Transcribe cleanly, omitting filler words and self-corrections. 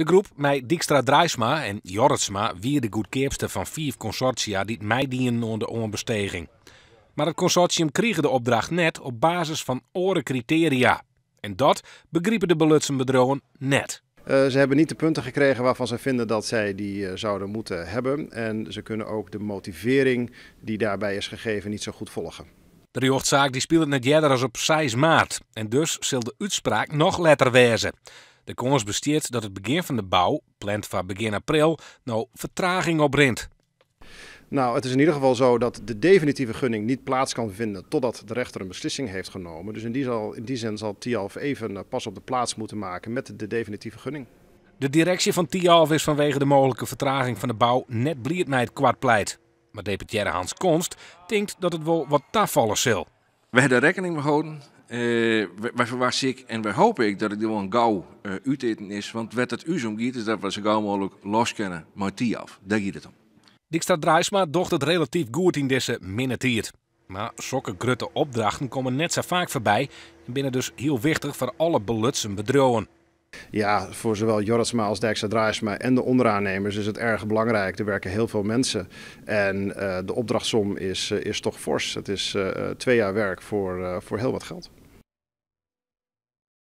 De groep mei Dijkstra Draisma en Jorritsma wie de goedkeapste fan fiif konsortia dy't meidienen oan de oanbesteging. Mar it konsortium krige de opdracht net op basis fan oare kritearia. En dat begripe de belutsen bedriuwen net. Ze hebben niet de punten gekregen waarvan zij vinden dat zij die zouden moeten hebben. En ze kunnen ook de motivering die daarbij is gegeven niet zo goed volgen. De rjochtsaak dy spilet net earder as op 6 maart. En dus sil de útspraak noch letter wêze. De kâns bestiet dat it begjin fan de bou, pland foar begjin april, no fertraging oprint. Nou, het is in ieder geval zo dat de definitieve gunning niet plaats kan vinden totdat de rechter een beslissing heeft genomen. Dus in die zin zal Thialf even pas op de plaats moeten maken met de definitieve gunning. De direksje fan Thialf is fanwege de mooglike fertraging fan de bou net bliid mei it koart pleit. Mar deputearre Hans Konst tinkt dat it wol wat tafalle sil. We hawwe der rekkening mei holden. Wy ferwachtsje ek en wy hoopje ek dat it gewoan gau útiten is. Want wêr't it ús om giet is dat we sa gau mooglik los kinne mei Thialf. Dêr giet it om. Dijkstra Draisma docht it relatyf goed yn dizze minne tiid. Mar sokke grutte opdrachten komme net sa faak foarby en binne dus hiel wichtich foar alle belutsen bedriuwen. Ja, voor zowel Jorritsma als Dijkstra Draisma en de onderaannemers is het erg belangrijk. Er werken heel veel mensen en de opdrachtsom is toch fors. Het is 2 jaar werk voor heel wat geld.